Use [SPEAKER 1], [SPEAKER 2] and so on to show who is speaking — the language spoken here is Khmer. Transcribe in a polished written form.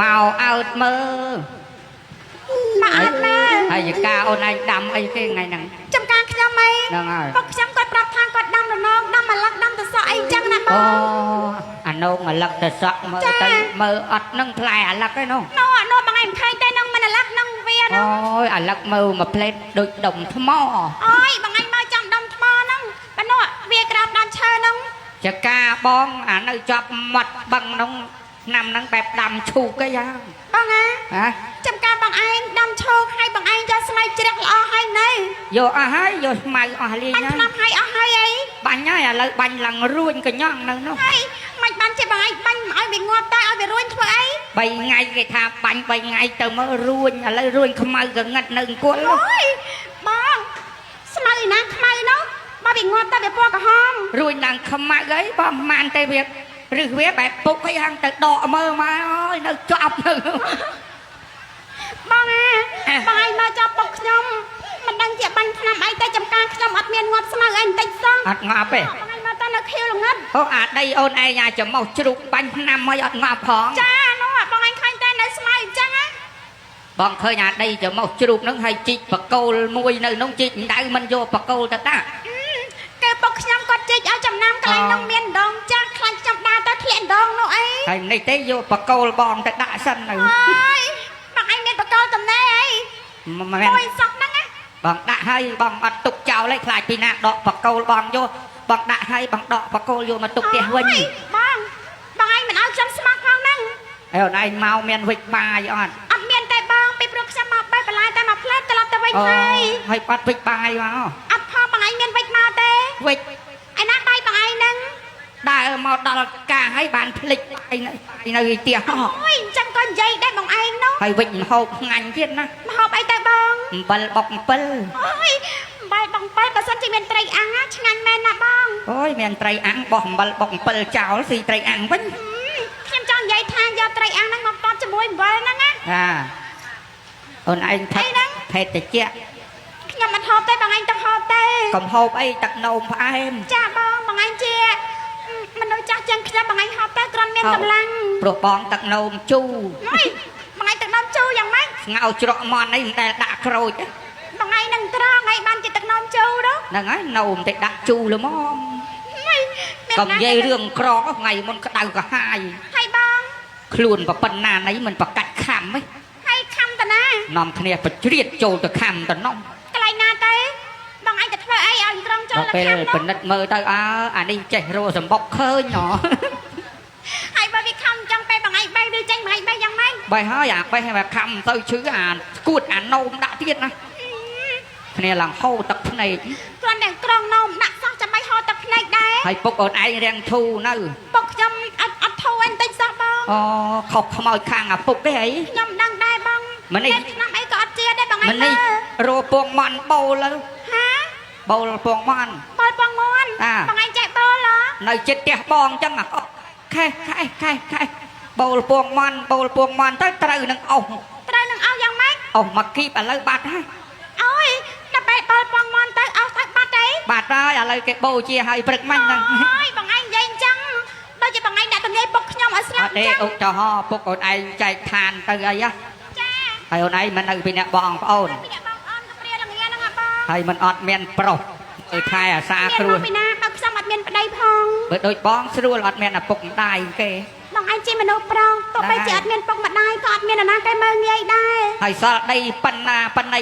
[SPEAKER 1] មកអោតមើល
[SPEAKER 2] មកអត់មើល
[SPEAKER 1] ហើយចកាអូនឯងដាំអីគេថ្ងៃហ្នឹង
[SPEAKER 2] ចំការខ្ញុំអី
[SPEAKER 1] ហ្នឹងហើយ
[SPEAKER 2] ពុកខ្ញុំគាត់ប្រាប់ថាគាត់ដាំរនងដាំម្លឹកដាំតសក់អីចឹងណាប
[SPEAKER 1] អូ
[SPEAKER 2] ង
[SPEAKER 1] អានងអាលឹកទៅសក់មើល
[SPEAKER 2] ចា
[SPEAKER 1] ទៅមើលអត់នឹងផ្លែអាលឹកឯនោះ
[SPEAKER 2] ណូណូបងឯងមិនឃើញទេនឹងមិនអាលឹកនឹងវា
[SPEAKER 1] អូ
[SPEAKER 2] នឹង
[SPEAKER 1] យអាលឹកមើលមួយផ្លេតដូចដុំថ្ម
[SPEAKER 2] អូយបងឯងមកចាំដុំថ្មហ្នឹងបើនោះវាក្រោមដើមឈើហ្នឹង
[SPEAKER 1] ចកាបងអានៅជាប់មាត់បឹងហ្នឹងឆ្នាំហ្នឹងបែបដាំឈូកអីហ่า
[SPEAKER 2] បងអា
[SPEAKER 1] ហ៎
[SPEAKER 2] ចំការបងឯងដាំឈោកឲ្យបងឯងយកស្មៃជ្រះល្អហើយនៅ
[SPEAKER 1] យកអស់ហើយយកស្មៅអស់លីង
[SPEAKER 2] បាញ់
[SPEAKER 1] ហើយ
[SPEAKER 2] ថ្នាំឲ្យអស់ហើយអី
[SPEAKER 1] បាញ់ហើយឥឡូវបាញ់ឡើងរួញកញ្ញង់នៅនោះ
[SPEAKER 2] ហើយមិនបានជាបងឯងបាញ់មិនឲ្យវាងាប់តែឲ្យវារួញធ្វើអី
[SPEAKER 1] 3ថ្ងៃគេថាបាញ់3ថ្ងៃទៅមើលរួញឥឡូវរួញខ្មៅកងិតនៅអង្គល
[SPEAKER 2] អូយបងស្មៅឯណាខ្មៅនោះបើវាងាប់តែវាពណ៌ក្រហម
[SPEAKER 1] រួញឡើងខ្មៅអីបងប្រហែលទេវាឬវាបែបពុកអីហាងទៅដកមើលមកអើយនៅជាប់នៅ
[SPEAKER 2] បងអា
[SPEAKER 1] អ่ะ
[SPEAKER 2] បងឯងមកចាប់ពុកខ្ញុំមិនដឹងជាបាញ់ថ្នាំអីតែចំការខ្ញុំអត់មានងាប់ស្មៅអីបន្តិចសោះ
[SPEAKER 1] អត់ងាប់ទេ
[SPEAKER 2] បងឯងមកតនៅខៀវល្ងិត
[SPEAKER 1] អូអាដីអូនឯងអាចមកជ្រូកបាញ់ថ្នាំឲ្យអត់ងាប់ផង
[SPEAKER 2] ចានោះបងឯងឃើញតែនៅស្មៅអញ្ចឹងណា
[SPEAKER 1] បងឃើញអាដីច្រមុះជ្រូកហ្នឹងហើយជីកបកូលមួយនៅហ្នឹងជីកដៅមិនយកបកូលទៅដាក់
[SPEAKER 2] គេពុកខ្ញុំគាត់ជែកឲ្យចំណាំកន្លែងនោះមានដងចាស់ខ្លាញ់ខ្ញុំដើរទៅធ្លាក់ដងនោះអី
[SPEAKER 1] ហើយនេះទេយកបកូលបងទៅដាក់សិននៅ
[SPEAKER 2] អើយបងឯងមានបកលតំណែអី
[SPEAKER 1] មិនមែន
[SPEAKER 2] មួយសោះហ្នឹងណា
[SPEAKER 1] បងដាក់ហើយបងអត់ទុកចោលទេខ្លាចពីណាដកបកូលបងយកបងដាក់ហើយបងដកបកូលយកមកទុកផ្ទះវិញ
[SPEAKER 2] អូយបងបងឯងមិនឲ្យខ្ញុំស្មោះផងហ្នឹង
[SPEAKER 1] ហើយអូនឯងមកមានវិចបាយអត់
[SPEAKER 2] អត់មានតែបងពីព្រោះខ្ញុំមកបេះបន្លែតែមកផ្លែត្រឡប់ទៅវិញ
[SPEAKER 1] អូ
[SPEAKER 2] ហើយ
[SPEAKER 1] ហើយបាត់វិចបាយមក
[SPEAKER 2] អត់ផងបងឯងមានវិចមកទេ
[SPEAKER 1] វិច
[SPEAKER 2] ឯណាបាយបងឯងហ្នឹង
[SPEAKER 1] ដើរមកដល់ការហើយបានភ្លេចបាយនៅនៅផ្ទះហ៎
[SPEAKER 2] អូយអញ្ចឹងក៏និយាយដែរបងឯងនោះ
[SPEAKER 1] ហើយវិចម្ហូបឆ្ងាញ់ទៀតណា
[SPEAKER 2] មហូបអីទៅបង
[SPEAKER 1] អំបិលបុកអំពិល
[SPEAKER 2] អូយអំបិលបងប៉ិលបើសិនជាមានត្រីអាំងណាឆ្ងាញ់មែនណាបង
[SPEAKER 1] អូយមានត្រីអាំងបោះអំបិលបុកអំពិលចោលស៊ីត្រីអាំងវិញ
[SPEAKER 2] ខ្ញុំចង់និយាយថាយកត្រីអាំងហ្នឹងមកតបជាមួយអំបិលហ្នឹងណា
[SPEAKER 1] អាអូនឯងផឹក
[SPEAKER 2] អីហ្នឹង
[SPEAKER 1] ភេទតិច
[SPEAKER 2] ខ្ញុំមិនហូបទេបងឯងទៅហូបទេ
[SPEAKER 1] កុំហូបអីទឹកនោមផ្អែម
[SPEAKER 2] ចាបងបងឯងជាមនុស្សចាស់ជាងខ្ញុំបងឯងហូបទៅគ្រាន់មានកម្លាំង
[SPEAKER 1] ព្រោះបងទឹកនោមជូរ
[SPEAKER 2] ហីបងឯងទឹកនោមជូរយ៉ាងម៉េច
[SPEAKER 1] ស្ងោជ្រក់មន់អីមិនដែលដាក់ក្រូចទេ
[SPEAKER 2] បងឯងនឹងត្រង់ឯងបានជាទឹកនោមជូរនោះ
[SPEAKER 1] ហ្នឹងហើយនោមតែដាក់ជូរល្មម
[SPEAKER 2] ហី
[SPEAKER 1] កុំនិយាយរឿងក្រថ្ងៃមុនក្តៅកាហាយ
[SPEAKER 2] ហើយបង
[SPEAKER 1] ខ្លួនប្រប៉ុណ្ណាណីមិនប្រកាច់ខំទេ
[SPEAKER 2] ហើយខំតាណា
[SPEAKER 1] នាំគ្នាប្រជ្រៀតចូលទៅខំតំណំ
[SPEAKER 2] កន្លែងណាទៅបងឯងទៅធ្វើអីឲ្យត្រង់ចូល
[SPEAKER 1] ដល់ពេល
[SPEAKER 2] ទៅខំនោះ
[SPEAKER 1] ពិនិត្យមើលទៅអើអានេះចេះរកសម្បុកឃើញណ
[SPEAKER 2] ហើយបើវាខំអញ្ចឹងពេលបងឯងបេះវាចេញបងឯងបេះយ៉ាងម៉េច
[SPEAKER 1] បេះហើយអាបេះវាខំទៅឈឺអាស្គួតអានោមដាក់ទៀតណាគ្នាឡើងហូរទឹកភ្នែក
[SPEAKER 2] គ្រាន់តែក្រងនោមដាក់សោះចាំបាច់ហូរទឹកភ្នែកដែរ
[SPEAKER 1] ហើយពុកអូនឯងរាំងធូរនៅ
[SPEAKER 2] ពុកខ្ញុំអត់អត់ធូរអីបន្តិចសោះបង
[SPEAKER 1] អូខុសខ្មោចខាងអាពុកទេអី
[SPEAKER 2] ខ្ញុំមិនដឹងដែរបង
[SPEAKER 1] មិននេះ
[SPEAKER 2] លេបឆ្នាំអីក៏អត់ជាដែរបងឯង
[SPEAKER 1] មិននេះ
[SPEAKER 2] មើល
[SPEAKER 1] រោពងមន់បូលទៅ
[SPEAKER 2] ហា
[SPEAKER 1] បូលពងមន់
[SPEAKER 2] បលបងមន់
[SPEAKER 1] អា
[SPEAKER 2] បងឯងចេះបលហ៎
[SPEAKER 1] នៅចិត្តផ្ទះបងចឹងអាកខេះខេះខេះខេះបូលពងមន់បូលពងមន់ទៅត្រូវនឹងអស់
[SPEAKER 2] ត្រូវនឹងអស់យ៉ាងម៉េច
[SPEAKER 1] អស់មកគីបឥឡូវបាត់ហើយ
[SPEAKER 2] អូយដល់ពេលបលបងមន់ទៅអស់ទៅបាត់ទេ
[SPEAKER 1] បាត់ហើយឥឡូវគេបូជាឲ្យព្រឹកមិញហ្នឹង
[SPEAKER 2] អូយបងឯងនិយាយអញ្ចឹងដូចជាបងឯងដាក់ទំនាយពុកខ្ញុំឲ្យស្លា
[SPEAKER 1] អត់ទេ
[SPEAKER 2] ប់អញ្ចឹង
[SPEAKER 1] ឧទាហរណ៍ពុកអូនឯងចែកឋានទៅអីហ៎
[SPEAKER 2] ចា
[SPEAKER 1] ហើយអូនឯងមិននៅពីអ្នកបងប្អូន
[SPEAKER 2] ពីអ្នកបងអូនក៏ព្រាលងាហ្នឹងហ៎បង
[SPEAKER 1] ហើយមិនអត់មានប្រុសអើថែអាសា
[SPEAKER 2] មាន
[SPEAKER 1] គ្រួ
[SPEAKER 2] មកពីណាបើខ្ញុំអត់មានប្តីផង
[SPEAKER 1] បើដូចបងស្រួលអត់មានឪពុកម្ដាយគេ
[SPEAKER 2] បងឯងជាមនុស្សប្រុសទោះបីជាអត់មានពុកម្ដាយក៏អត់មាននរណាគេមើលងាយដែរ
[SPEAKER 1] ហើយសល់ដីប៉ុណ្ណាប៉ុណ្ណី